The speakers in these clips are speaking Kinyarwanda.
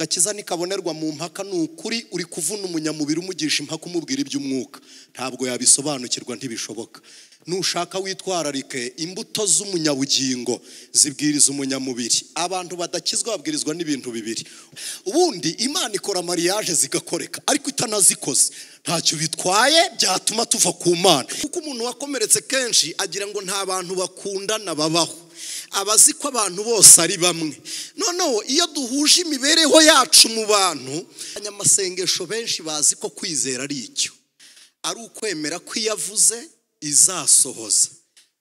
Gakiza nikabonerwa mu mpaka. Ni ukuri uri kuvuna umunyamubiri umugisha impaka umubwira iby'umwuka, ntabwo yabisobanukirwa, ntibishoboka. Nushaka witwararike, imbuto z'umunyabugingo zibwiriza umunyamubiri. Abantu badakizwa babwirizwa n'ibintu bibiri. Ubundi Imana ikora mariage zigakoreka, ariko itanazikoze ntacyo bitwaye, byatuma tuva ku Mana. Kuko umuntu wakomeretse kenshi agira ngo nta bantu bakundana babaho, abazi ko abantu bose ari bamwe. Noneho iyo duhuje imibereho yacu mu bantu, abanyamasengesho benshi bazi ko kwizera ari icyo, ari ukwemera ko iyo avuze izasohoza.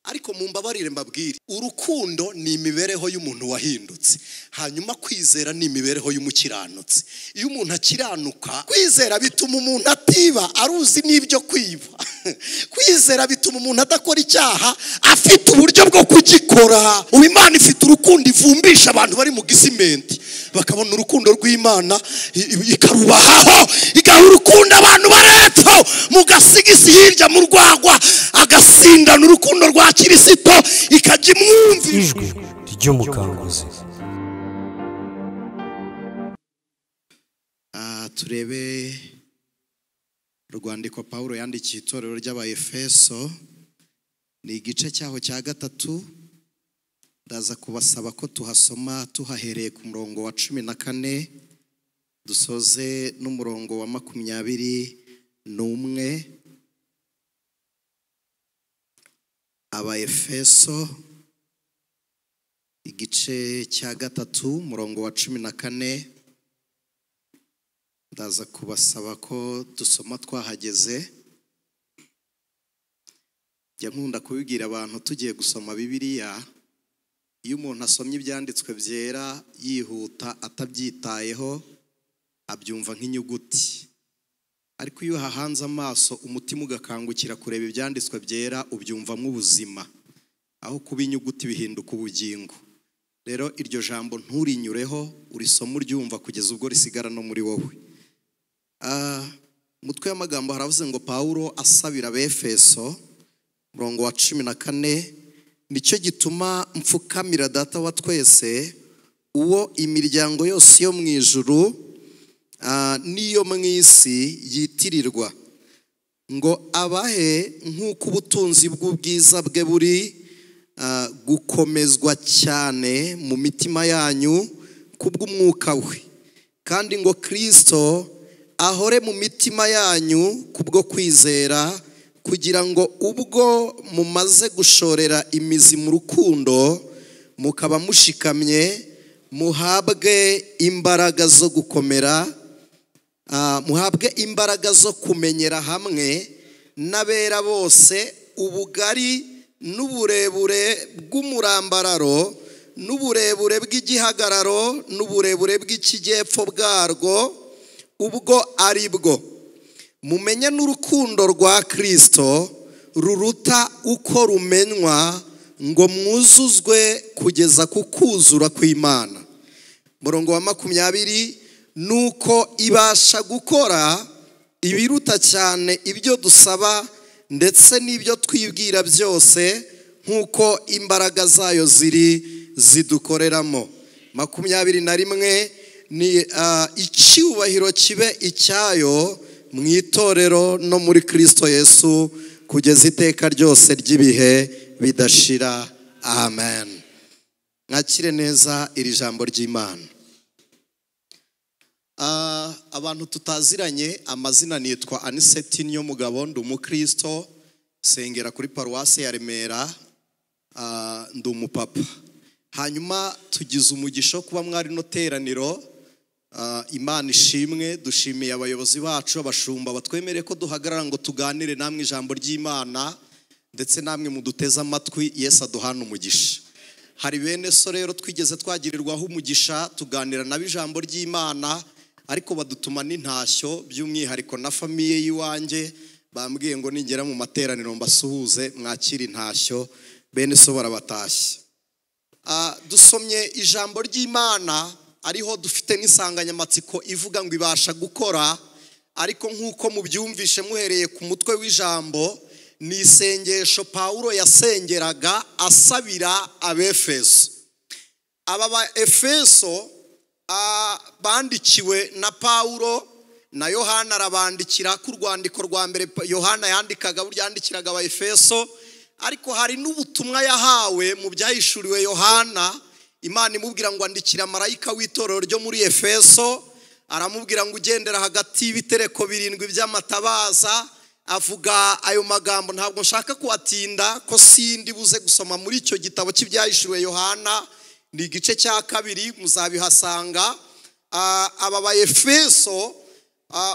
Ariko mumbabarire mbabwire, urukundo ni imibereho y'umuntu wahindutse, hanyuma kwizera ni imibereho y'umukiranutsi. Iyo umuntu akiranuka, kwizera bituma umuntu atiba aruzi n'ibyo kwiba. Kwizera bituma umuntu adakora icyaha afite uburyo bwo kugikora. Ubu Imana ifite urukundo ivumbisha abantu bari mu gisimenti, bakabona urukundo rw'Imana ikarubahaho, igaha urukundo abantu barepfo mu gasigisi hirya mu rwagwa, agasindana urukundo rwa Kirisito, ikajya imwumva. Ijwi ry'umukanguzi. Turebe urwandiko Pawulo yandikiye itorero ry'Abaefeso, ni igice cyaho cya 3. Ndaza kubasaba ko tuhasoma tuhahereye ku murongo wa 14 dusoze n'umurongo wa 21. Abaefeso igice cya 3 umurongo wa 14, ndaza kubasaba ko dusoma twahageze. Njya nkunda kubibwira abantu tugiye gusoma Bibiliya, iyo umuntu asomye ibyanditswe byera yihuta atabyitayeho abyumva nk'inyuguti, ariko iyo hahanze amaso umutima ugakangukira kureba ibyanditswe byera ubyumvamo ubuzima, aho kuba inyuguti bihinduka ubugingo. Rero iryo jambo nturinyureho, urisoma uryumva kugeza ubwo risigara no muri wowe. Umutwe w'amagambo haravuze ngo Pawulo asabira Abefeso, murongo wa 14, nicyo gituma mfukamira Data wa twese, uwo imiryango yose yo mu ijuru n'iyo mu isi yitirirwa, ngo abahe nk'uko ubutunzi bw'ubwiza bwe buri gukomezwa cyane mu mitima yanyu kubw'umwuka we, kandi ngo Kristo ahore mu mitima yanyu kubwo kwizera, kugira ngo ubwo mumaze gushorera imizi mu rukundo mukaba mushikamye, muhabwe imbaraga zo gukomera, muhabwe imbaraga zo kumenyera hamwe n'abera bose ubugari n'uburebure bw'umurambararo n'uburebure bw'igihagararo n'uburebure bw'ikijyepfo bwarwo ubwo ari bwo, mumenye n'urukundo rwa Kristo ruruta uko rumenywa, ngo mwuzuzwe kugeza ku kuzura kw'Imana. Murongo wa 20, nuko ibasha gukora ibiruta cyane ibyo dusaba ndetse n'ibyo twibwira byose, nk'uko imbaraga zayo ziri zidukoreramo. 21, ni icyubahiro kibe icyayo mu itorero no muri Kristo Yesu kugeza iteka ryose ry'ibihe bidashira. Amen. Mwakire neza iri jambo ry'Imana. Abantu tutaziranye amazina, nitwa Aniseti Niyomugabo, ndi umukristo, sengera kuri paruwasi ya Remera, ndi umupapa. Hanyuma tugize umugisha kuba mwari no teraniro. Imana ishimwe, dushimiye abayobozi bacu, abashumba batwemereye ko duhagarara ngo tuganire namwe ijambo ry'Imana, ndetse namwe muduteze amatwi. Yesu aduhana umugisha. Hari bene so rero twigeze twagirirwaho umugisha tuganira nabo ijambo ry'Imana, ariko badutuma n'intashyo by'umwihariko na famiye y'iwanjye, bambwiye ngo ningera mu materaniro mbasuhuze mwakire intashyo. Bene so barabatashye. Dusomye ijambo ry'Imana ariho dufite n'insanganyamatsiko ivuga ngo ibasha gukora, ariko nk'uko mubyumvishe muhereye ku mutwe w'ijambo, ni isengesho Pawulo yasengeraga asabira Abefeso. Aba Baefeso Bandikiwe na Paulo na Yohana arabandikira ku rwandiko rwa mbere Yohana yandikaga burya yandikiraga Abaefeso, ariko hari n'ubutumwa yahawe mu byahishuriwe Yohana. Imana imubwira ngo andikira marayika w'itorero ryo muri Efeso, aramubwira ngo ugendera hagati y'ibitereko 7 by'amatabaza. Avuga ayo magambo, ntabwo nshaka kuatinda ko sindi buze gusoma muri icyo gitabo cy'ibyahishuriwe Yohana, ni igice cya 2 muzabihasanga. Aba ba Efeso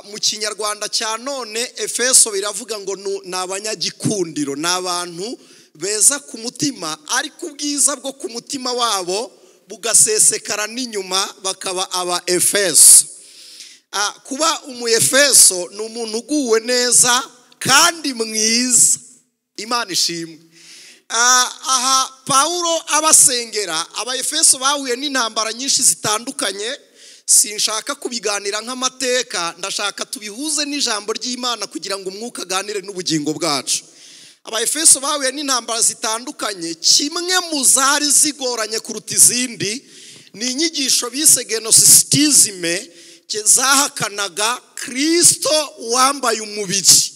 mu Kinyarwanda cya none Efeso biravuga ngo ni abanyagikundiro, ni abantu beza ku mutima, ariko ubwiza bwo ku mutima wabo bugasesekara n'inyuma bakaba aba Efeso. Kuba umu Efeso ni umuntu uguwe neza kandi mwiza. Imana ishimwe. Aha Paulo abasengera aba Efeso bahuye n'intambara nyinshi zitandukanye. Sinshaka kubiganira nk'amateka, ndashaka tubihuze n'ijambo ry'Imana kugira ngo umwuka aganire n'ubugingo bwacu. Aba Efeso bahuye n'intambara zitandukanye, kimwe mu zari zigoranye kuruta izindi ni inyigisho bise gnosticisme zahakanaga Kristo wambaye umubiri.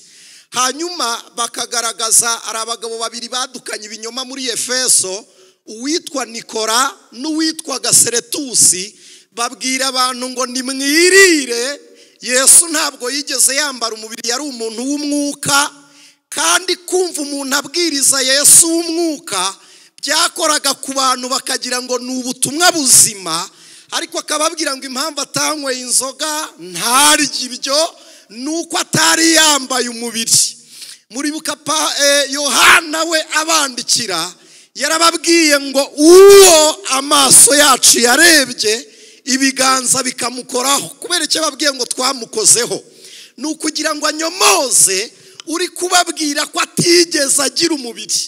Hanyuma bakagaragaza ari abagabo babiri badukanye ibinyoma muri Efeso, uwitwa Nikora n'uwitwa Gaseretusi, babwira abantu ngo nimwirire Yesu ntabwo yigeze yambara umubiri, yari umuntu w'umwuka. Kandi kumva umuntu abwiriza Yesu w'umwuka byakoraga ku bantu bakagira ngo ni ubutumwa buzima, ariko akababwira ngo impamvu atanyweye inzoga ntarye ibyo nuko atari yambaye umubiri. Muribuka Yohana we abandikira yarababwiye ngo uwo amaso yacu yarebye ibiganza bikamukoraho. Kubera icyo babwiye ngo twamukozeho ni ukugira ngo anyomoze uri kubabwira ko atigeze agira umubiri.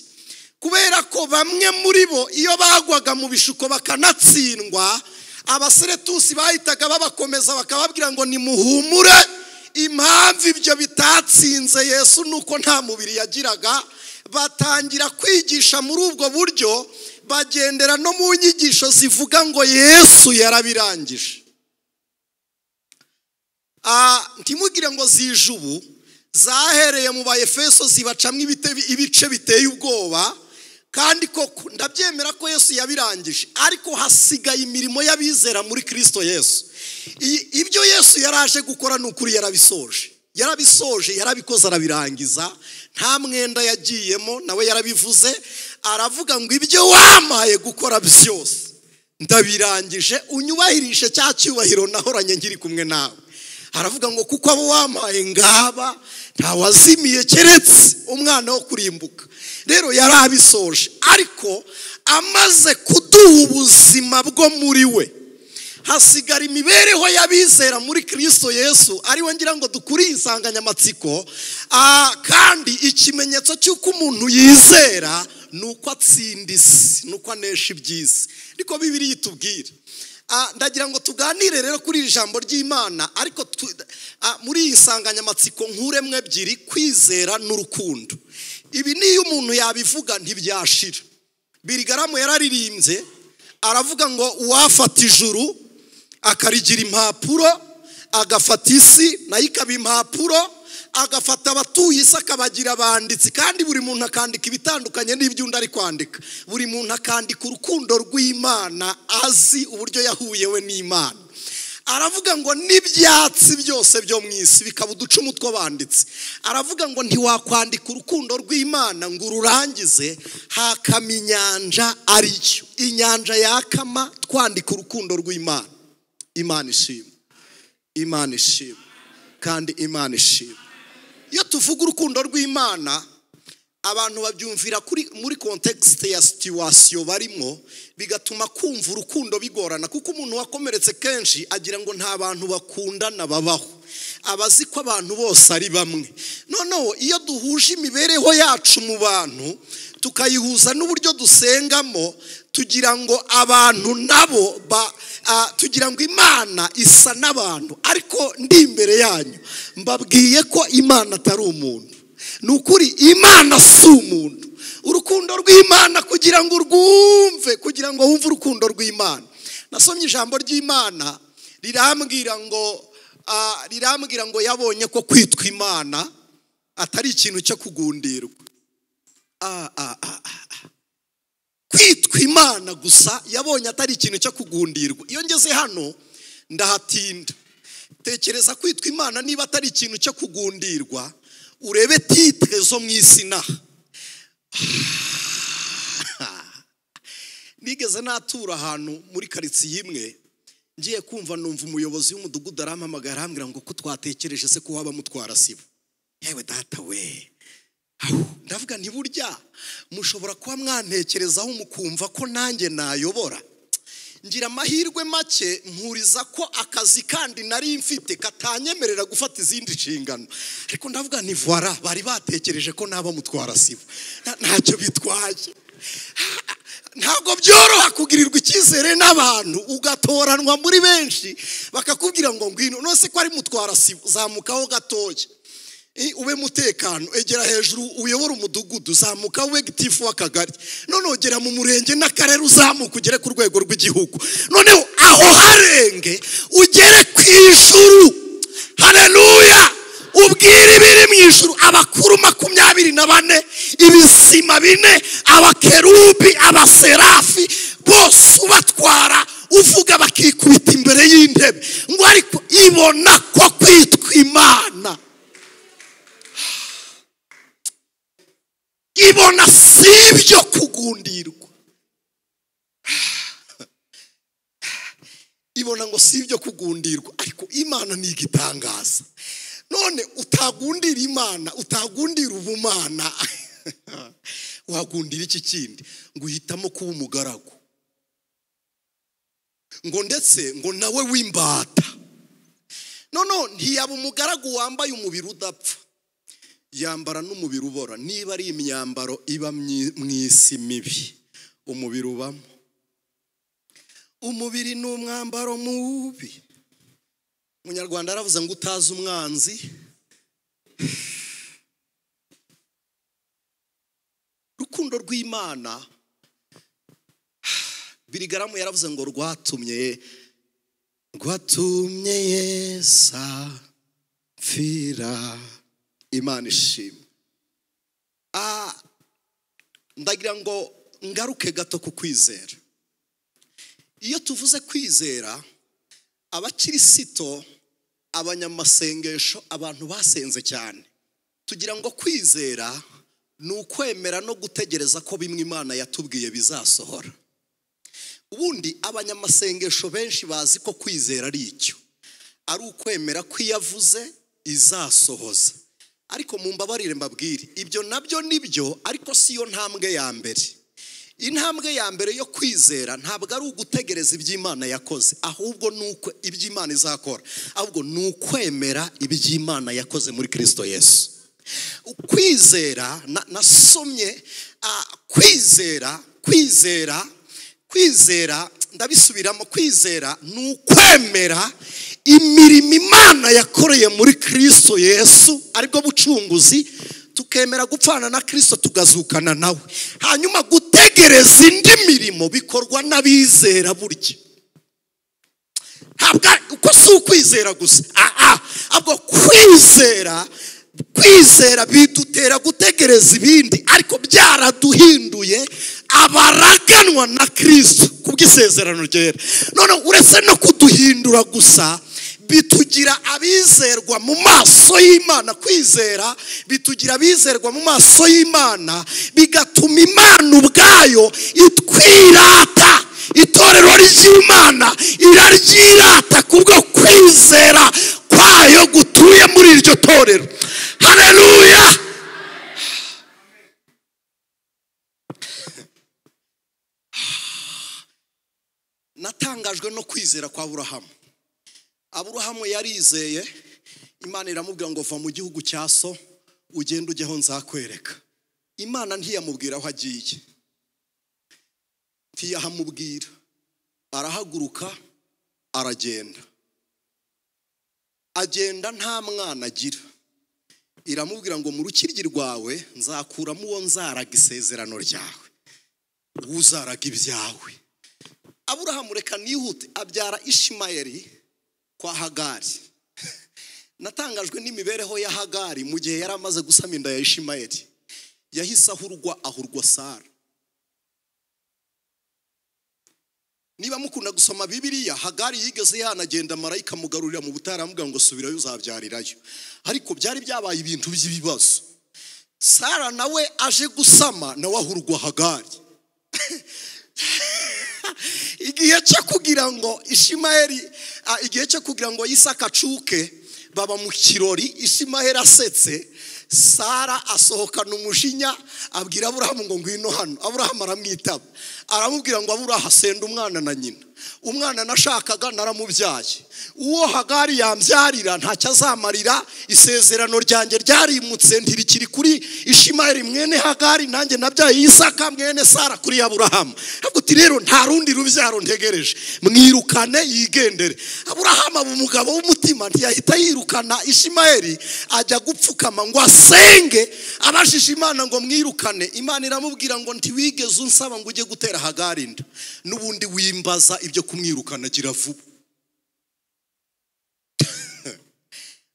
Kubera ko bamwe muri bo iyo bagwaga mu bishuko bakanatsindwa, abaseretusi bahitaga babakomeza bakababwira ngo nimuhumure, impamvu ibyo bitatsinze Yesu nuko nta mubiri yagiraga. Batangira kwigisha muri ubwo buryo, bagendera no mu nyigisho zivuga ngo Yesu yarabirangije. Ntimugire ngo zijubu zahereye mu ba Efeso zibacamwe ibice biteye ubwoba, kandi koko ndabyemera ko Yesu yabirangije, ariko hasigaye imirimo y'abizera muri Kristo Yesu. Ibyo Yesu yaraje gukora ni ukuri yarabisoje, yarabisoje, yarabikoze, arabirangiza, nta mwenda yagiyemo, nawe yarabivuze, aravuga ngo ibyo wamaye gukora byose ndabirangije, unyubahirishe cya cyubahiro nahoranye nkiri kumwe nawe. Aravuga ngo kuko abo wamaye ngaba ntawazimiye keretse umwana wo kurimbuka. Rero yarabisoje, ariko amaze kuduha ubuzima bwo muri we, hasigara imibereho y'abizera muri Kristo Yesu, ariwe ngira ngo dukuri insanganyamatsiko. Kandi ikimenyetso cy'uko umuntu yizera nuko atsinda isi, nuko anesha iby'isi, niko Bibiliya itubwira. Ndagira ngo tuganire rero kuri iri jambo ry'Imana, ariko muri iyi nsanganyamatsiko nkuremwe ebyiri, kwizera n'urukundo. Ibi niyo umuntu yabivuga ntibyashira. Birigaramu yararirimbye aravuga ngo uwafata ijuru akarigira impapuro, agafata isi nayo ikaba impapuro, agafata abatuye isi akabagira abanditsi, kandi buri muntu akandika ibitandukanye n'ibyo undi ari kwandika. Buri muntu akandika urukundo rw'Imana azi uburyo yahuye we n'Imana. Aravuga ngo n'ibyatsi byose byo mu isi bikaba uducumu tw'abanditsi. Aravuga ngo ntiwakwandika urukundo rw'Imana ngo ururangize, hakama inyanja aricyo. Inyanja yakama twandika urukundo rw'Imana. Imana ishimwe, Imana ishimwe, kandi Imana ishimwe. Iyo tuvuga urukundo rw'Imana abantu babyumvira kuri muri context ya situation barimo, bigatuma kumva urukundo bigorana, kuko umuntu wakomeretse kenshi agira ngo nta bantu bakundana babaho, abazi ko abantu bose ari bamwe. Noneho iyo duhuje imibereho yacu mu bantu tukayihuza n'uburyo dusengamo, tugira ngo abantu nabo tugira ngo Imana isa n'abantu. Ariko ndi imbere yanyu mbabwiye ko Imana atari umuntu. Nukuri Imana si umuntu. Urukundo rw'Imana kugira ngo urwumve, kugira ngo wumve urukundo rw'Imana, Nasomye ijambo ry'Imana rirambwira ngo yabonye ko kwitwa Imana atari ikintu cyo kugundirwa. Kwitwa Imana gusa yabonye atari ikintu cyo kugundirwa. Iyo ngeze hano ndahatinda. Tekereza kwitwa Imana niba atari ikintu cyo kugundirwa, urebe titre zo mu isi naha. Nigeze natura ahantu muri karitsiye imwe, ngiye kumva numva umuyobozi w'umudugudu arampamagara arambwira ngo ko twatekereje se ko waba mutwara sibo. Yewe data we, ndavuga nti burya mushobora kuba mwantekerezaho mukumva ko nanjye nayobora. Ngira amahirwe make mpuriza ko akazi kandi nari mfite katanyemerera gufata izindi nshingano, ariko ndavuga nti voilà, bari batekereje ko naba mutwara sibo, ntacyo bitwaye. Ntabwo byoroha kugirirwa icyizere n'abantu ugatoranwa muri benshi bakakubwira ngo ngwino, none se ko ari mutwara sibo, zamukaho gatoya ube mutekano, egera hejuru uyobora umudugudu, zamuka ube gitifu w'akagari, none ugera mu murenge n'akarere, uzamuka ugere ku rwego rw'igihugu, noneho aho harenge ugere ku ijuru. Haleluya! Ubwira ibiri mu ijuru, abakuru 24, ibizima 4, abakerubi, abaserafi, bose ubatwara uvuga bakikubita imbere y'intebe ngo ariko ibona ko kwitwa Imana, ibona si ibyo kugundirwa, ibona ngo si ibyo kugundirwa. Ariko Imana ni igitangaza. None utagundira Imana, utagundira ubumana, wagundira iki kindi? Ngo uhitamo kuba umugaragu, ngo ndetse ngo nawe w'imbata. None ntiyaba umugaragu wambaye umubiri udapfa, yambara n'umubiri ubora. Niba ari imyambaro iba mu isi mibi, umubiri ubamo. Umubiri ni umwambaro mubi. Umunyarwanda aravuze ngo utazi umwanzi. Rukundo rw'Imana, Birigaramu yaravuze ngo rwatumye Yesu apfira. Imana ishimwe. Ndagira ngo ngaruke gato ku kwizera. Iyo tuvuze kwizera, abakirisito, abanyamasengesho, abantu basenze cyane, tugira ngo kwizera ni ukwemera no gutegereza ko bimwe Imana yatubwiye bizasohora. Ubundi abanyamasengesho benshi bazi ko kwizera ari icyo, ari ukwemera ko iyavuze izasohoza. Ariko mumbabarire mbabwire, ibyo nabyo nibyo, ariko siyo ntambwe ya mbere. Intambwe ya mbere yo kwizera ntabwo ari ugutegereza iby'Imana yakoze, ahubwo nuko iby'Imana izakora, ahubwo ni ukwemera iby'Imana yakoze muri Kristo Yesu. Kwizera, nasomye kwizera, ndabisubiramo, kwizera ni ukwemera imirimo Imana yakoreye muri Kristo Yesu, aribwo bucunguzi, tukemera gupfana na Kristo tugazukana nawe. Hanyuma gutegereza indi mirimo bikorwa n'abizera burya. Ntabwo uko si ukwizera gusa, ahubwo kwizera bidutera gutegereza ibindi, ariko byaraduhinduye abaraganwa na Kristo kubw'isezerano ryera. None uretse no kuduhindura gusa, bitugira abizerwa mu maso y'Imana. Kwizera bitugira abizerwa mu maso y'Imana, bigatuma Imana ubwayo itwirata. Itorero ry'Imana iraryirata kubwo kwizera kwayo gutuye muri iryo torero. Haleluya! Natangajwe no kwizera kwa Aburahamu. Aburahamu yarizeye, Imana iramubwira ngo va mu gihugu cya so ugende ujyeho nzakwereka. Imana ntiyamubwira aho agiye, ntiyahamubwira, arahaguruka aragenda. Agenda nta mwana agira. Iramubwira ngo mu rukiryi rwawe nzakuramo uwo nzaraga isezerano ryawe, uzaraga ibyawe. Aburahamu reka nihute abyara Ishimayeli kwa Hagari. Natangajwe n'imibereho ya Hagari mu gihe yari amaze gusama inda ya Ishimayeli. Yahise ahurwa Sara. Niba mukunda gusoma Bibiliya, Hagari yigeze yanagenda marayika mugarurira mu butara amuga ngo subirayo uzabyarirayo. Ariko byari byabaye ibintu by'ibibazo. Sara nawe aje gusama nawe ahurwa Hagari. Igihe cyo kugira ngo Ishimayeli, igihe cyo kugira ngo Isaka acuke, baba mu kirori, Ishimayeli asetse, Sara asohokana umujinya abwira Aburahamu ngo ngwino hano. Aburahamu aramwitaba, aramubwira ngo Aburaha senda umwana na nyina. Umwana nashakaga naramubyaye, uwo Hagari yambyarira ntacyo azamarira, isezerano ryanjye ryarimutse ntirikiri kuri Ishimayeli mwene Hagari, nanjye nabyaye Isaka mwene Sara kuri Aburahamu. Uti rero nta rundi rubyaro ntegereje, mwirukane yigendere. Aburahamu aba umugabo w'umutima, ntiyahita yirukana Ishimayeli, ajya gupfukama ngo asenge abajije Imana ngo mwirukane. Imana iramubwira ngo ntiwigeze unsaba ngo ujye gutera Hagari inda, n'ubundi wimbaza ibyo kumwirukana gira vuba.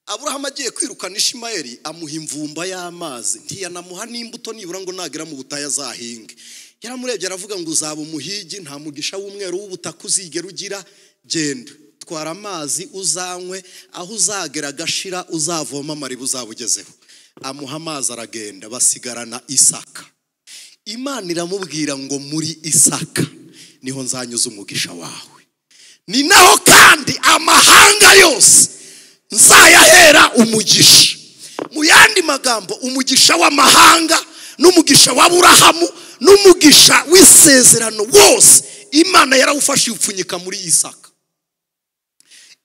Aburahamu agiye kwirukana Ishimayeli amuha imvumba y'amazi, ntiyanamuha n'imbuto nibura ngo nagera mu butayu azahinge. Yaramurebye aravuga ngo uzaba umuhigi, nta mugisha w'umweru w'ubutaka uzigera ugira, genda twara amazi uzanywe, aho uzagera agashira uzavoma amariba uzabugezeho. Amuha amazi aragenda, basigarana Isaka. Imana iramubwira ngo muri Isaka niho nzanyuza umugisha wawe, ni naho kandi amahanga yose nzayahera umugisha. Mu yandi magambo, umugisha w'amahanga n'umugisha w'Aburahamu n'umugisha w'isezerano wose Imana yarawufashe upfunyika muri Isaka.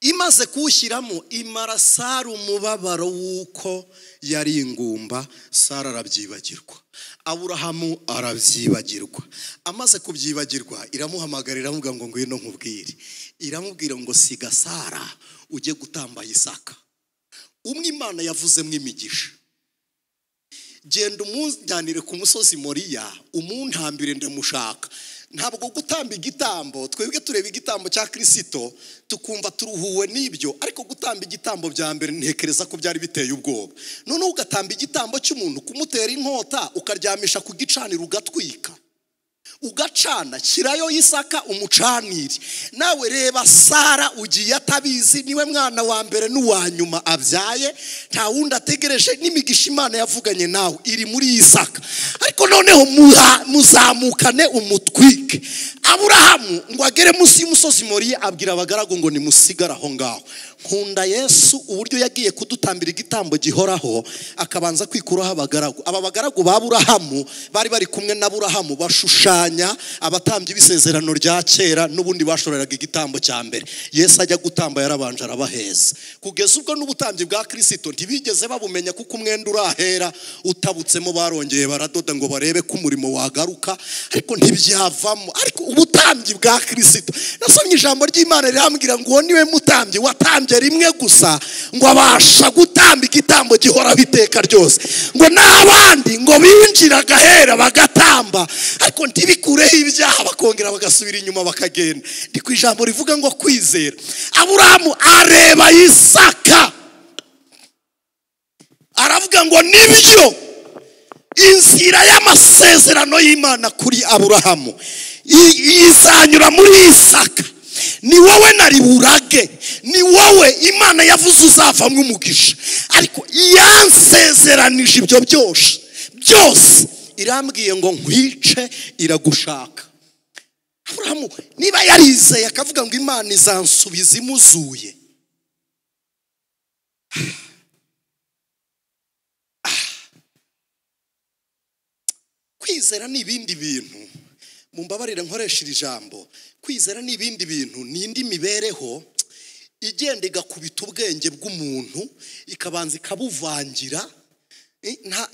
Imaze kuwushyiramo imara Sara umubabaro w'uko yari ingumba. Sara arabyibagirwa, Aburahamu arabyibagirwa. Amaze kubyibagirwa iramuhamagara iramubwira ngo ngwino nkubwire. Iramubwira ngo siga Sara ujye gutamba Isaka. Umwe Imana yavuzemo imigisha, genda umunjyanire ku musozi Moriya umuntambire ndamushaka. Ntabwo gutamba igitambo, twebwe tureba igitambo cya Kristo tukumva turuhuwe n'ibyo, ariko gutamba igitambo bya mbere ntekereza ko byari biteye ubwoba. None ugatamba igitambo cy'umuntu kumutera inkota ukaryamisha ku gicaniro ugatwika, ugacana, shyirayo Isaka umucanire. Nawe reba Sara ugiye atabizi, niwe mwana wa mbere n'uwa nyuma abyaye, nta wundi ategereje, n'imigisha Imana yavuganye nawe iri muri Isaka. Ariko noneho muzamukane umutwike. Aburahamu ngo agere munsi y'umusozi Moriya abwira abagaragu ngo nimusigare aho ngaho. Nkunda Yesu uburyo yagiye kudutambira igitambo gihoraho, akabanza kwikuraho abagaragu. Aba bagaragu ba Aburahamu bari bari kumwe na Aburahamu bashushanya abatambyi b'isezerano rya kera, n'ubundi bashoreraga igitambo cya mbere. Yesu ajya gutamba yarabanje arabaheza, kugeza ubwo n'ubutambyi bwa Kristo ntibigeze babumenya, kuko umwenda urahera utabutsemo barongeye baradoda ngo barebe ko umurimo wagaruka, ariko ntibyavamo. Ariko ubutambyi bwa Kristo, nasomye ijambo ry'Imana rirambwira ngo uwo niwe mutambyi watambye rimwe gusa, ngo abasha gutamba igitambo gihoraho iteka ryose, ngo n'abandi ngo binjiraga ahera bagatamba, ariko ntibikureho ibyaha, bakongera bagasubira inyuma bakagenda. Ndi ku ijambo rivuga ngo kwizera. Aburahamu areba Isaka aravuga ngo nibyo, inzira y'amasezerano y'Imana kuri Aburahamu izanyura muri Isaka. Ni wowe nari burage, ni wowe Imana yavuze uzavamo umugisha, ariko yansezeranije ibyo byose byose irambwiye ngo nkwice, iragushaka. Aburahamu niba yarizeye akavuga ngo Imana izansubiza imuzuye, Kwizera ni ibindi bintu, mumbabarire nkoresha iri jambo, kwizera ni ibindi bintu, ni indi mibereho igenda igakubita ubwenge bw'umuntu ikabanza ikabuvangira.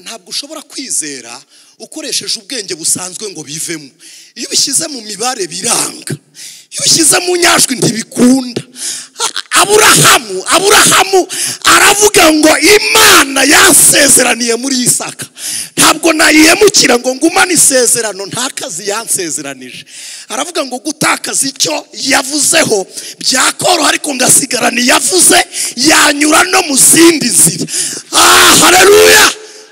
Ntabwo ushobora kwizera ukoresheje ubwenge busanzwe ngo bivemo. Iyo ubishyize mu mibare biranga, iyo ubishyize mu nyajwi ntibikunda. Aburahamu aravuga ngo Imana yansezeraniye muri Isaka, ntabwo nayihemukira ngo ngumane isezerano nta kazi yansezeranije. Aravuga ngo gutakaza icyo yavuzeho byakoroha, ariko ngasigarana yavuze yanyura no mu zindi nzira. Haleluya!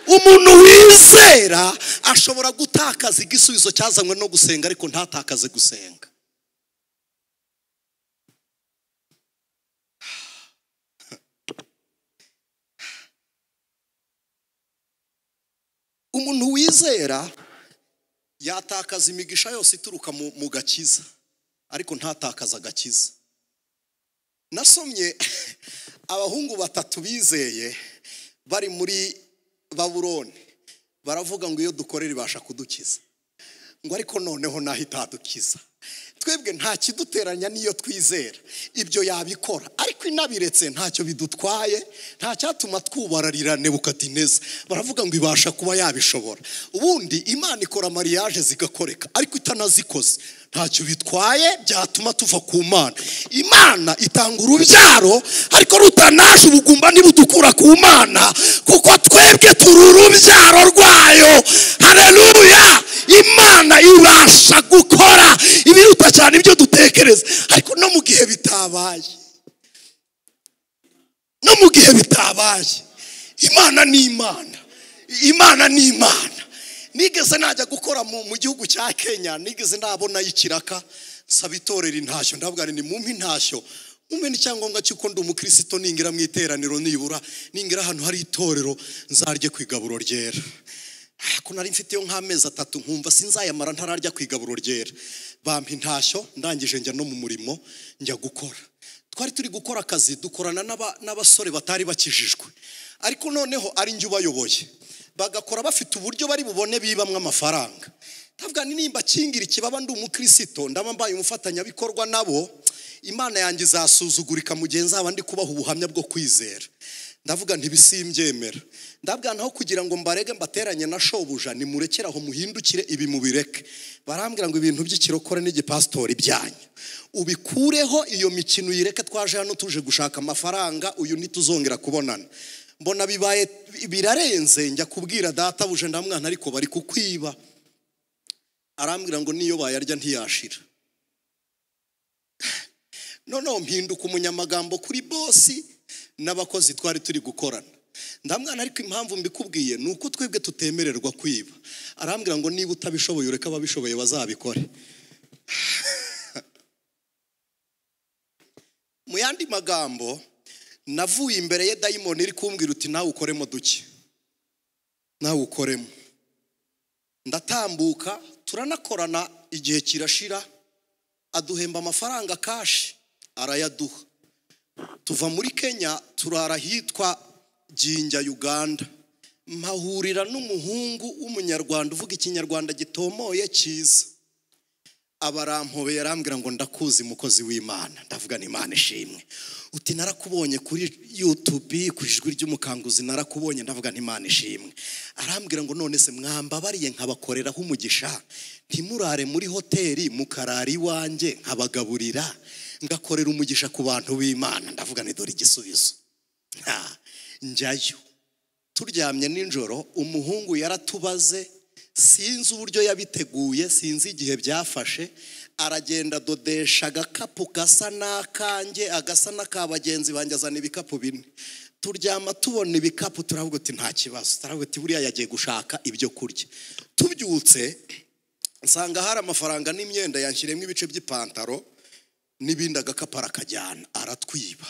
Umuntu wizera ashobora gutakaza igisubizo cyazanywe no gusenga, ariko ntatakaze gusenga. Umuntu wizera yatakaza imigisha yose ituruka mu gakiza, ariko ntatakaza agakiza. Nasomye abahungu batatu bizeye bari muri Babuloni, baravuga ngo iyo dukorera ibasha kudukiza, ngo ariko noneho naho itadukiza. Twebwe nta kiduteranya niyo twizera, ibyo yabikora, ariko inabiretse ntacyo bidutwaye, nta cyatuma twubararira Nebukadineza. Baravuga ngo ibasha kuba yabishobora. Ubundi Imana ikora mariage zigakoreka, ariko itanazikoze ntacyo bitwaye byatuma tuva ku Mana. Imana itanga urubyaro, ariko rutanaje ubugumba nibudukura ku Mana, kuko twebwe turi urubyaro rwayo. Haleluya! Imana ibasha gukora ibiruta cyane ibyo dutekereza, ariko no mu gihe bitabaye, no mu gihe bitabaye, Imana ni Imana. Imana ni Imana. Nigeze najya gukora mu gihugu cya Kenya, nigeze ndabona ikiraka nsaba itorero intashyo, ndavuga ni mumpe intashyo, mumpe n'icyangombwa cy'uko ndi umukristo, ningira mu iteraniro nibura ningira ahantu hari itorero nzarye ku igaburo ryera. Ko nari mfite yo nk'amezi 3 nkumva sinzayamara ntararya ku igaburo ryera. Bampa intashyo, ndangije njya no mu murimo njya gukora. Twari turi gukora akazi dukorana n'abasore batari bakijijwe, ariko noneho ari njye ubayoboye, bagakora bafite uburyo bari bubone bibamwe amafaranga. Ndavuga ni nimba kingira ikibaba ndi umukristo, ndaba mbaye umufatanyabikorwa nabo, Imana yanjye izasuzugurika mugenzi aba ndi kubaha ubuhamya bwo kwizera. Ndavuga ntibisimbyemera. Ndavuga naho kugira ngo mbarege mbateranye na shobuja, nimurekere aho muhindukire ibi mubireke. Barambwira ngo ibintu by'ikirokore n'igipastori byanyu ubikureho, iyo mikino uyireke, twaje hano tuje gushaka amafaranga, uyu ntituzongera kubonana. Mbona bibaye birarenze, njya kubwira data buje ndamwana ariko bari kukwiba. Arambwira ngo niyo bayarya ntiyashira. Noneho mpinduka umunyamagambo kuri bosi n'abakozi twari turi gukorana. Ndamwana ariko impamvu mbikubwiye ni uko twebwe tutemererwa kwiba. Arambwira ngo niba utabishoboye ureka ababishoboye bazabikore. Mu yandi magambo, navuye imbere ye dayimoni iri kumbwira uti nawe ukoremo duke, nawe ukoremo. Ndatambuka turanakorana igihe kirashira, aduhemba amafaranga kashi arayaduha. Tuva muri Kenya turara hitwa Jinja Uganda, mpahurira n'umuhungu w'umunyarwanda uvuga ikinyarwanda gitomoye cyiza. Abarampobeye yarambwira ngo ndakuzi mukozi w'Imana. Ndavuga ni Imana ishimwe. Uti narakubonye kuri YouTube ku ijwi ry'umukanguzi, narakubonye. Ndavuga ni Imana ishimwe. Arambwira ngo none se mwambabariye nkabakoreraho umugisha, ntimurare muri hoteli mukarara iwanjye nkabagaburira, ngakorera umugisha ku bantu b'Imana. Ndavuga ni dore igisubizo. Njyayo turyamye nijoro, umuhungu yaratubaze, sinzi uburyo yabiteguye, sinzi igihe byafashe, aragenda dodesha agakapu gasa n'akanjye, agasa n'aka bagenzi banjye, azana ibikapu 4. Turyama tubona ibikapu turavuga uti nta kibazo, turavuga uti buriya yagiye gushaka ibyo kurya. Tubyutse nsanga hari amafaranga n'imyenda, yanshyiremo ibice by'ipantaro n'ibindi, agakapu arakajyana, aratwiba.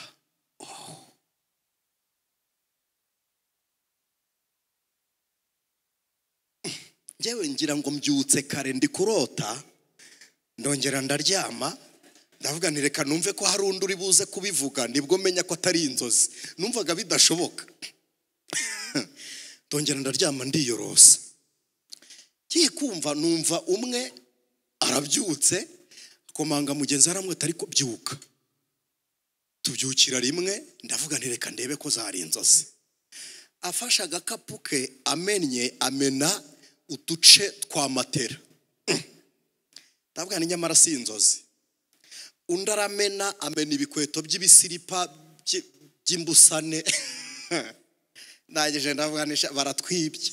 Njyewe ngira ngo mbyutse kare ndi kurota, ndongera ndaryama, ndavuga nti reka numve ko hari undi uri buze kubivuga, nibwo menya ko atari inzozi. Numvaga bidashoboka. Ndongera ndaryama ndiyorosa. Ngiye kumva numva umwe arabyutse, komanga mugenzi aramwita ariko byuka. Tubyukira rimwe, ndavuga nti reka ndebe ko zari inzozi. Afashe agakapu ke amennye, amena uduce twa matera. Ndavuga ni nyamara si inzozi. Undi aramena, amena ibikweto by'ibisiripa by'imbusane. Ndangije ndavuganisha, baratwibye,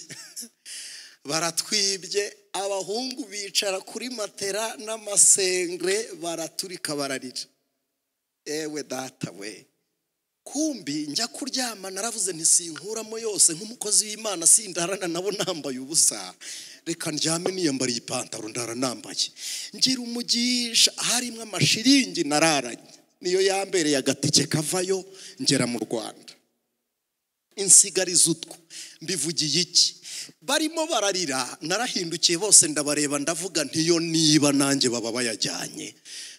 baratwibye. Abahungu bicara kuri matera n'amasengre, baraturika, bararira. Ewe data we, kumbi njya kuryama naravuze nti sinkuramo yose nk'umukozi w'Imana, sindarana nabo nambaye ubusa, reka ndyame niyambariye ipantaro, ndara nambaye. Ngira umugisha, harimo amashiringi nararanye, niyo yambereye agatike kavayo ngera mu Rwanda. Insigariza utwo. Mbivugiye iki? Barimo bararira, narahindukiye bose ndabareba, ndavuga ntiyo niba nanjye baba bayajyanye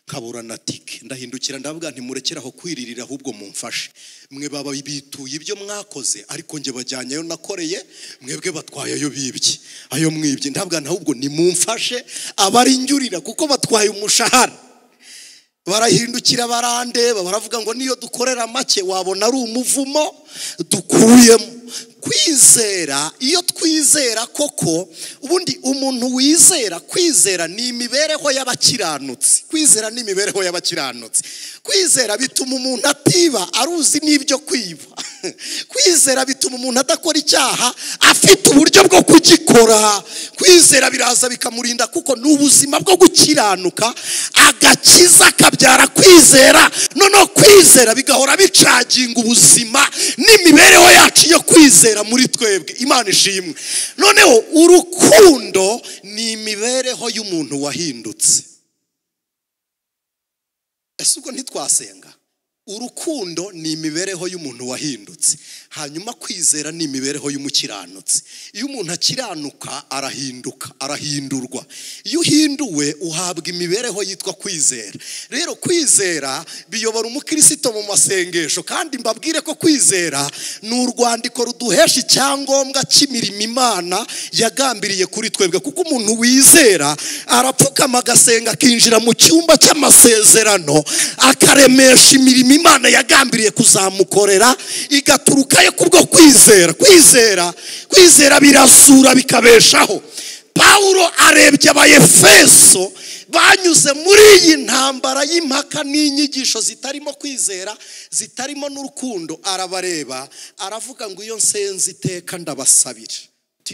nkabura na tike. Ndahindukira ndavuga nti murekere aho kwiririra, ahubwo mumfashe. Mwe baba bituye ibyo mwakoze, ariko nge bajyanyeyo nakoreye, mwebwe batwaye ayo bibye, ayo mwibye. Ndavuga nti ahubwo nimumfashe abari njurira, kuko batwaye umushahara. Barahindukira barandeba, baravuga ngo niyo dukorera make wabona ari umuvumo dukuyemo. Kwizera, iyo twizera koko, ubundi umuntu wizera, kwizera ni imibereho y'abakiranutsi. Kwizera ni imibereho y'abakiranutsi. Kwizera bituma umuntu atiba aruzi n'ibyo kwiba. Kwizera bituma umuntu adakora icyaha afite uburyo bwo kugikora. Kwizera biraza bikamurinda, kuko ni ubuzima bwo gukiranuka. Agakiza kabyara kwizera, noneho kwizera bigahora bicaginga ubuzima n'imibereho yacu yo kwizera muri twebwe. Imana ishimwe. Noneho urukundo ni imibereho y'umuntu wahindutse. Ese ubwo ntitwasenga? Urukundo ni imibereho y'umuntu wahindutse, hanyuma kwizera ni imibereho y'umukiranutsi. Iyo umuntu akiranuka arahinduka, arahindurwa. Iyo uhinduwe uhabwa imibereho yitwa kwizera. Rero kwizera biyobora umukristo mu masengesho, kandi mbabwire ko kwizera ni urwandiko ruduhesha icyangombwa cy'imirimo Imana yagambiriye kuri twebwe. Kuko umuntu wizera arapfukama agasenga, akinjira mu cyumba cy'amasezerano, akaremesha imirimo Imana yagambiriye kuzamukorera, igaturukayo kubwo kwizera. Kwizera birasura bikabeshaho. Paulo arebye Abaefeso banyuze muri iyi ntambara y'impaka n'inyigisho zitarimo kwizera, zitarimo n'urukundo, arabareba aravuga ngo iyo nsenze iteka ndabasabira.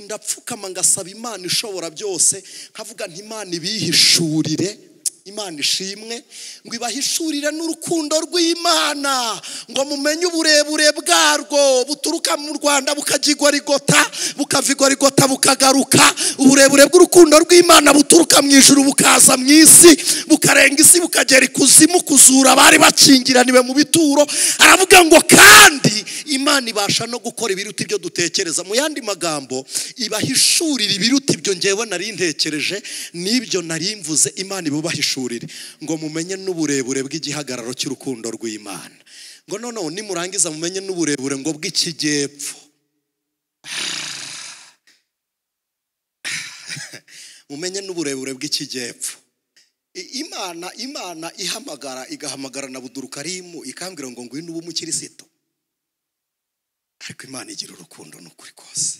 Ndapfukama ngasaba Imana ishobora byose, nkavuga nti Imana ibihishurire. Imana ishimwe, ngo ibahishurire n'urukundo rw'Imana, ngo mumenye uburebure bwarwo buturuka mu Rwanda bukajya Rigota, bukava Rigota bukagaruka. Uburebure bw'urukundo rw'Imana buturuka mu ijuru bukaza mu isi, bukarenga isi bukagera ikuzimu, kuzura abari bakingiraniwe mu bituro. Aravuga ngo kandi Imana ibasha no gukora ibiruta ibyo dutekereza. Mu yandi magambo, ibahishurire ibiruta ibyo ngewe nari ntekereje n'ibyo nari mvuze. Imana ibubahishurire ngo mumenye n'uburebure bw'igihagararo cy'urukundo rw'Imana. Ngo noneho nimurangiza mumenye n'uburebure ngo bw'ikijyepfo. Mumenye n'uburebure bw'ikijyepfo. Imana ihamagara, igahamagara na Budurukarimu, ikambwira ngo ngwino ube umukirisito. Ariko Imana igira urukundo n'ukuri kose.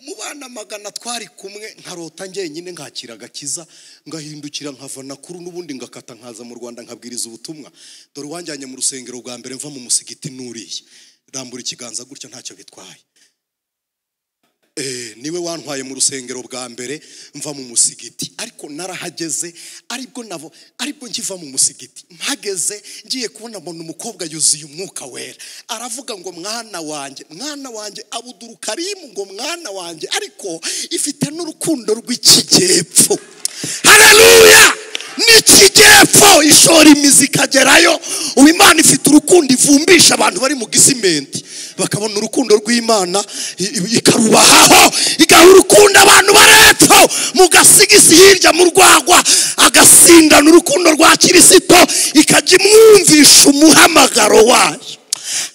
Mu bana magana twari kumwe, nkarota njyenyine nkakira agakiza, ngahindukira nkava nakuru n'ubundi ngakata nkaza mu Rwanda nkabwiriza ubutumwa. Dore wanjyanye mu rusengero rwa mbere mva mu musigiti nuriye, rambura ikiganza gutya ntacyo bitwaye. Niwe wantwaye mu rusengero bwa mbere mva mu musigiti, ariko narahageze aribwo nabo, aribwo nkiva mu musigiti mpageze ngiye kubona mbona umukobwa yuzuye umwuka wera, aravuga ngo mwana wanjye, mwana wanjye Abudurukarimu, ngo mwana wanjye, ariko ifite n'urukundo rw'ikijyepfo. Haleluya! N'ikijyepfo ishora imizi ikagerayo. Ubu Imana ifite urukundo ivumbisha abantu bari mu gisimenti, bakabona urukundo rw'Imana ikarubahaho, igaha urukundo abantu barepfo mu gasigisi hirya mu rwagwa, agasindana urukundo rwa Kirisito, ikajya imwumvisha umuhamagaro wayo.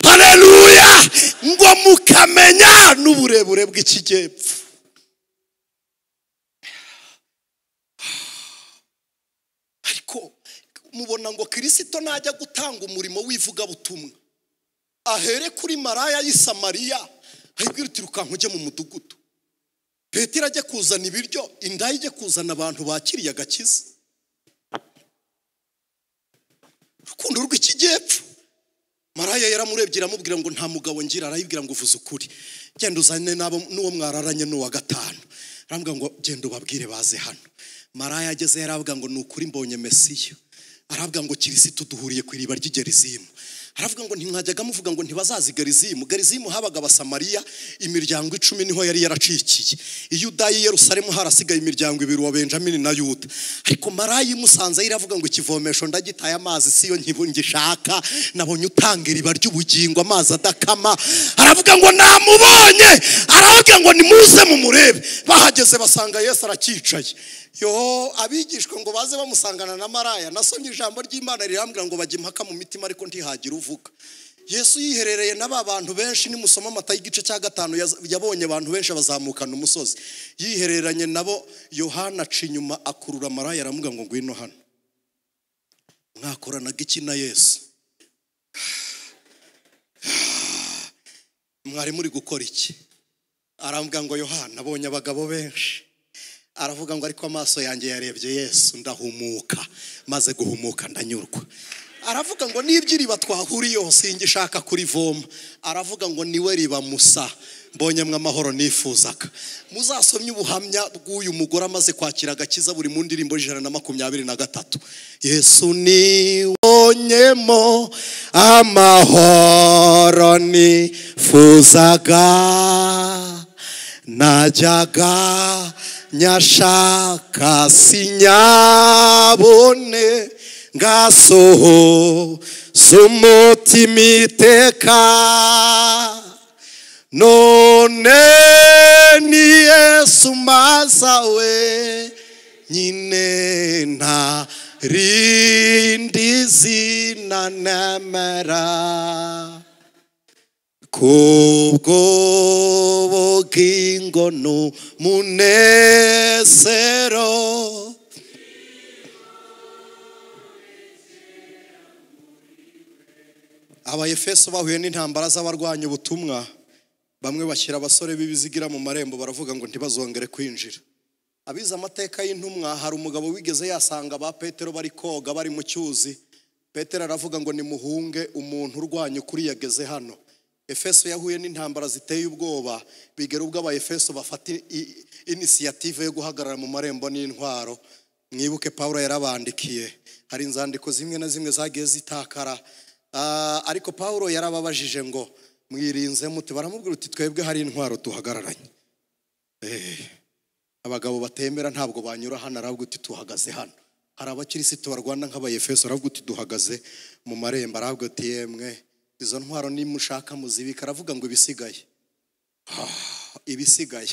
Haleluya! Ngo mukamenya n'uburebure bw'ikijyepfo. Ariko mubona ngo Kirisito najya gutanga umurimo w'ivugabutumwa, ahere kuri maraya y'i Samariya, ayibwira uti rukanka ujye mu mudugudu. Petero ajye kuzana ibiryo, indaya ijye kuzana abantu bakiriye agakiza. Urukundo rw'ikijyepfo. Maraya yaramurebye aramubwira ngo nta mugabo ngira, arayibwira ngo uvuze ukuri, genda uzane nabo n'uwo mwararanye n'uwa gatanu. Arambwira ngo genda ubabwire baze hano. Maraya ageze yaravuga ngo ni ukuri mbonye Mesiya. Aravuga ngo Kirisitu duhuriye ku iriba ry'Igerizimu. Aravuga ngo ntimwajyaga muvuga ngo ntibazazi Gerizimu. Gerizimu habaga Abasamariya, imiryango 10 niho yari yaracikiye. Iyudayi Yerusalemu harasigaye imiryango 2 wa Benjamini na Yuda. Ariko Maraya imusanze iravuga ngo ikivomesho ndagitaye amazi siyo ngishaka, nabonye utanga iriba ry'ubugingo amazi adakama. Aravuga ngo namubonye, aravuga ngo nimuze mumurebe. Bahageze basanga Yesu arakicaye. Yo abigishwa ngo baze bamusangana na Maraya. Nasomye ijambo ry'Imana rirambwira ngo bajye impaka mu mitima ariko ntihagira uvuga. Yesu yiherereye n'aba bantu benshi. Nimusoma Matayo igice cya 5 yabonye abantu benshi bazamukana umusozi, yihereranye nabo. Yohana aca inyuma akurura Maraya aramubwira ngo ngwino hano. Mwakoranaga iki na Yesu? Mwari muri gukora iki? Arambwira ngo Yohana abonye abagabo benshi. Aravuga ngo ariko amaso yanjye yarebye Yesu ndahumuka, maze guhumuka ndanyurwa. Aravuga ngo n'iby'iriba twahuriyeho singishaka kurivoma. Aravuga ngo niwe riba Musa mbonyemwe amahoro nifuzaga. Muzasomye ubuhamya bw'uyu mugore amaze kwakira agakiza buri mu ndirimbo 123. Yesu niwonyemo amahoro nifuzaga, najyaga nyashaka sinyabone, ngasoho z'umutima iteka. None ni Yesu mazawe nyine, nta rindi zina nemera. Kubwo bugingo n'umunezero, Abayefeso bahuye n'intambara z'abarwanya ubutumwa. Bamwe bashyira abasore b'ibizigira mu marembo baravuga ngo ntibazongere kwinjira. Abize amateka y'intumwa, hari umugabo wigeze yasanga ba Petero bari koga bari mu cyuzi. Petero aravuga ngo nimuhunge umuntu urwanya ukuri yageze hano. Efeso yahuye n'intambara ziteye ubwoba, bigera ubwo Abayefeso bafata inisiyative yo guhagarara mu marembo n'intwaro. Mwibuke Paulo yarabandikiye, hari inzandiko zimwe na zimwe zagiye zitakara. Ariko Paulo yarababajije ngo mwirinze mute? Baramubwira uti twebwe hari intwaro duhagararanye. Abagabo batemera ntabwo banyura hano. Aravuga uti tuhagaze hano. Hari abakirisitu barwana nk'Abayefeso, aravuga uti duhagaze mu marembo. Aravuga uti yemwe izo ntwaro nimushaka muzibika. Aravuga ngo ibisigaye, ibisigaye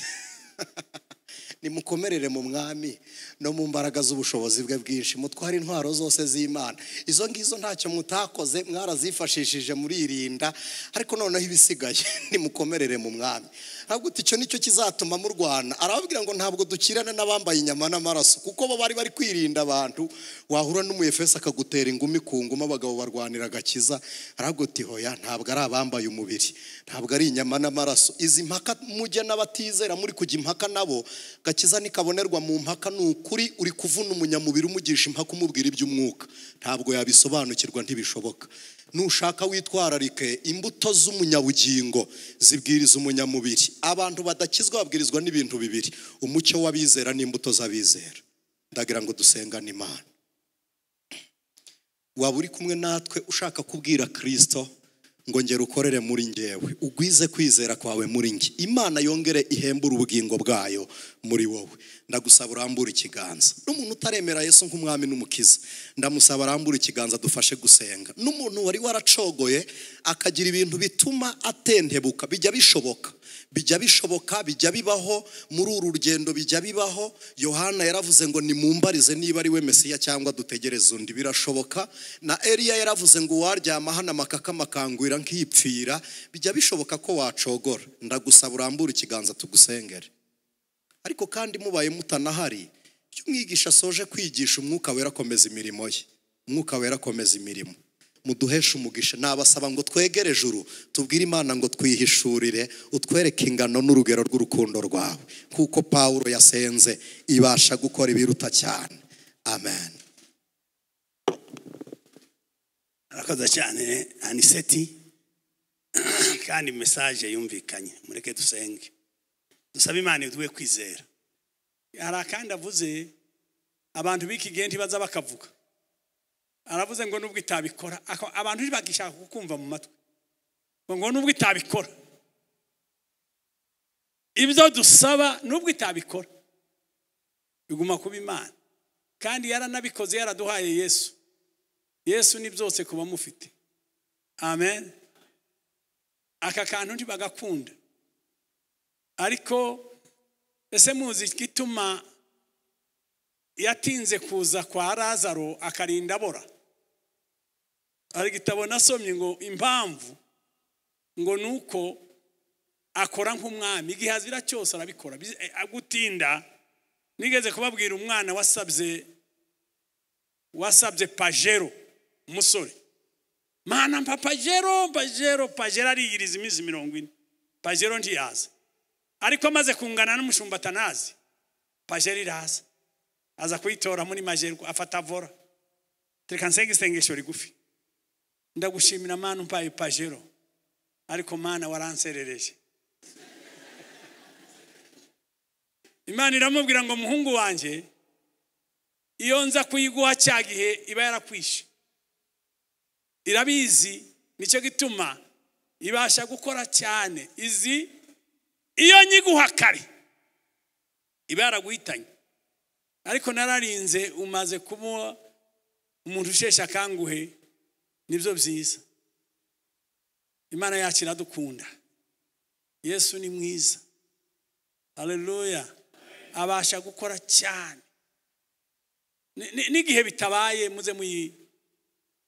nimukomerere mu mwami no mu mbaraga z'ubushobozi bwe bwinshi, mutware intwaro zose z'Imana. Izo ngizo ntacyo mutakoze, mwarazifashishije muririnda, ariko noneho ibisigaye nimukomerere mu mwami. Ahubwo icyo nicyo kizatuma murwana. Arababwira ngo ntabwo dukirana n'abambaye inyama n'amaraso, kuko bo bari bari kwirinda abantu. Wahura n'umuyefeso akagutera ingumi ku nguma, abagabo barwanira agakiza. Arabwo uti hoya, ntabwo ari abambaye umubiri, ntabwo ari inyama n'amaraso. Izi mpaka mujya n'abatizera muri kujya impaka nabo, gakiza nikabonerwa mu mpaka. Ni ukuri uri kuvuna umunyamubiri umugisha impaka umubwira iby'umwuka, ntabwo yabisobanukirwa, ntibishoboka. Nushaka witwararike, imbuto z'umunyabugingo zibwiriza umunyamubiri. Abantu badakizwa babwirizwa n'ibintu bibiri: umucyo w'abizera n'imbuto z'abizera. Ndagira ngo dusengane Imana. Waba uri kumwe natwe ushaka kubwira Kristo ngo ngera ukorere muri ngewe, ugwize kwizera kwawe muri nge, Imana yongere ihembure ubugingo bwayo muri wowe. Ndagusaba urambure ikiganza. N'umuntu utaremera Yesu nk'umwami n'umukiza, ndamusaba arambure ikiganza dufashe gusenga. N'umuntu wari waracogoye akagira ibintu bituma atentebuka, bijya bishoboka, bijya bishoboka, bijya bibaho muri uru rugendo, bijya bibaho. Yohana yaravuze ngo nimumbarize niba ari we Mesiya cyangwa dutegereze undi. Birashoboka. Na Eliya yaravuze ngo waryama hano amakakama akangwira nkipfira. Bijya bishoboka ko wacogora. Ndagusaba urambure ikiganza tugusengere. Ariko kandi mubaye mutanahari, iyo umwigisha asoje kwigisha, umwuka wera akomeza imirimo ye. Umwuka wera akomeza imirimo. Muduheshe umugisha. Nabasaba ngo twegere ejuru, tubwire Imana ngo twihishurire, utwereke ingano n'urugero rw'urukundo rwawe, kuko Paulo yasenze ibasha gukora ibiruta cyane. Amen. Arakoze cyane Aniseti, kandi message yumvikanye. Mureke dusenge, dusabe Imana iduhe kwizera. Hari akandi avuze abantu b'iki gihe ntibaza bakavuga. Aravuze ngo nubwo itabikora, abantu ntibagishaka kukumva mu matwi, ngo nubwo itabikora ibyo dusaba, nubwo itabikora biguma kuba Imana. Kandi yaranabikoze, yaraduhaye Yesu. Yesu ni byose kuba mufite. Amen. Aka kantu ntibagakunda. Ariko ese muzi igituma yatinze kuza kwa Lazaro akarinda abora? Hari igitabo nasomye ngo impamvu ngo nuko akora nk'umwami, igihe azira cyose arabikora. Agutinda. Nigeze kubabwira umwana wasabye pajero, umusore. Mana mpa pajero, pajero, pajero, ariyiriza iminsi 40. Pajero ntiyaza. Ariko amaze kungana n'umushumba Atanazi, pajero iraza. Aza kuyitora muri majerwa, afata vora. Reka nsenge isengesho rigufi. Ndagushimira Mana umpaye pajero, ariko Mana waranserereje. Imana iramubwira ngo muhungu wanjye, iyo nza kuyiguha cya gihe iba yarakwishe. Irabizi, nicyo gituma ibasha gukora cyane. Izi iyo nyiguha kare iba yaraguhitanye. Ariko nararinze, umaze kuba umuntu usheshe akanguhe, nibyo byiza. Imana yacu iradukunda. Yesu ni mwiza. Haleluya. Abasha gukora cyane. N'igihe bitabaye muze muyi,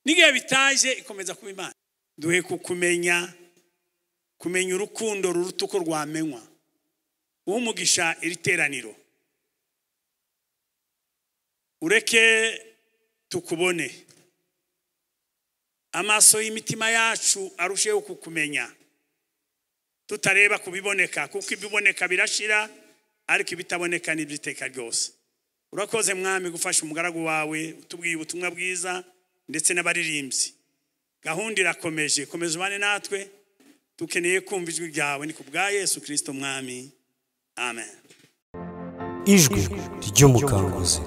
n'igihe bitaje ikomeza kuba Imana. Duhe kukumenya, kumenya urukundo ruruta uko rwamenywa. Uhe umugisha iri teraniro, ureke tukubone, amaso y'imitima yacu arusheho kukumenya, tutareba kubiboneka, kuko ibiboneka birashira, ariko ibitaboneka ni iby'iteka ryose. Urakoze Mwami gufasha umugaragu wawe, utubwiye ubutumwa bwiza ndetse n'abaririmbyi. Gahunda irakomeje, komeza ubane natwe, dukeneye kumva ijwi ryawe. Ni ku bwa Yesu Kristo Mwami, amen. Ijwi ry'umukanguzi.